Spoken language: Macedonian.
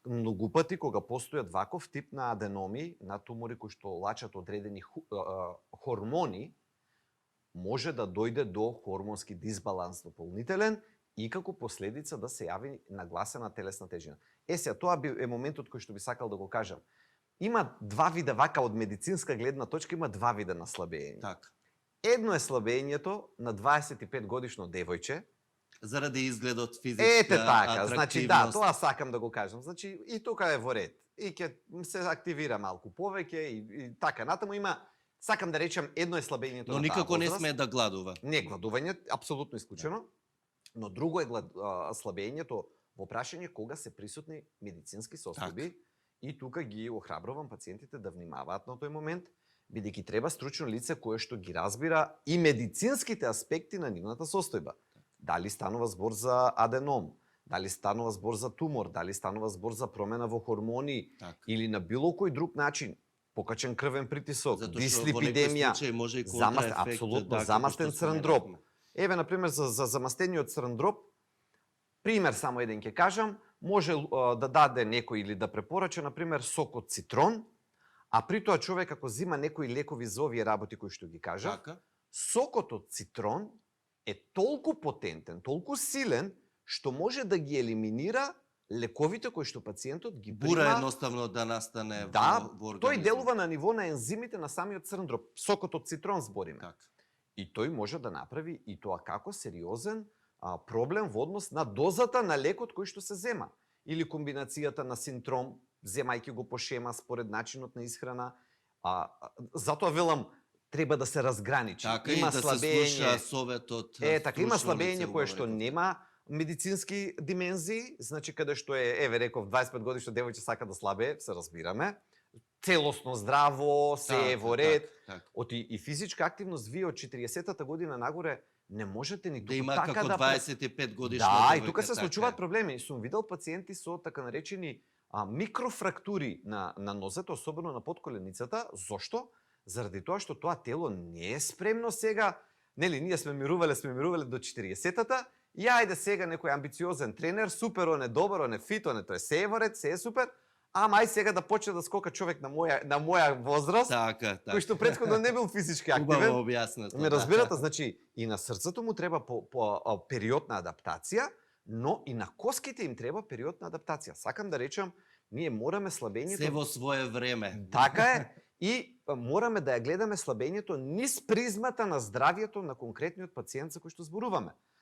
многу пати кога постојат ваков тип на аденоми, на тумори кои што лачат одредени хормони, може да дојде до хормонски дисбаланс дополнителен и како последица да се јави нагласена телесна тежина. Сега, тоа е моментот кој што би сакал да го кажам. Има два вида, вака од медицинска гледна точка, има два вида на слабење. Така. Едно е слабењето на 25 годишно девојче. Заради изгледот, физичка така, значи да, атрактивност. тоа сакам да го кажам. Значи и тука е во ред. И ќе се активира малку повеќе и така натаму има, сакам да речам, едно е слабењето Но на таа никако не возраст. сме да гладува. Не, гладување апсолутно исклучено. Но друго е слабењето во прашање кога се присутни медицински состојби. И тука ги охрабрувам пациентите да внимаваат на тој момент, бидејќи треба стручно лице кое што ги разбира и медицинските аспекти на нивната состојба. Дали станува збор за аденом, дали станува збор за тумор, дали станува збор за промена во хормони или на било кој друг начин, покачен крвен притисок, дислипидемија, апсолутно замастен црн дроб. Еве, например, за замастениот црн дроб, пример само еден ќе кажам, може да даде некој или да препорача, например, сок од цитрон, а при тоа човек ако зима некои лекови за овие работи кои што ги кажа, сокот од цитрон е толку потентен, толку силен, што може да ги елиминира лековите кои што пациентот ги прима. Бура едноставно да настане во организмот. Тој делува на ниво на ензимите на самиот црн дроб. Сокот од цитрон збориме. И тој може да направи и тоа како сериозен проблем во однос на дозата на лекот кој што се зема. Или комбинацијата на синтром, земајќи го по шема според начинот на исхрана. Затоа велам, треба да се разграничи. Така, има и да слабење, се слуша советот. така, има слабење кое што нема медицински димензии, значи каде што еве реков 25 годишно девојче сака да слабее, се разбираме. Целосно здраво, се е во ред. И физичка активност вие од 40-та година нагоре не можете ни да има така како 25 годишна девојка. и тука се случуваат проблеми. Сум видел пациенти со така наречени микрофрактури на нозете, особено на подколеницата. Зошто? Заради тоа што тоа тело не е спремно сега. Нели, ние сме мирувале до 40-та, и ајде сега некој амбициозен тренер, супер, он е добар, он е фит, он е тоа се е во ред, се е супер, ама ај сега да почне да скока човек на моја возраст, кој што претходно не бил физички активен. Убаво објаснато. Ме разбирате, значи и на срцето му треба по период на адаптација, но и на коските им треба период на адаптација. Сакам да речам, ние мораме слабењето... Се во свое време. Така е. И мораме да ја гледаме слабењето низ призмата на здравието на конкретниот пациент за кој што зборуваме.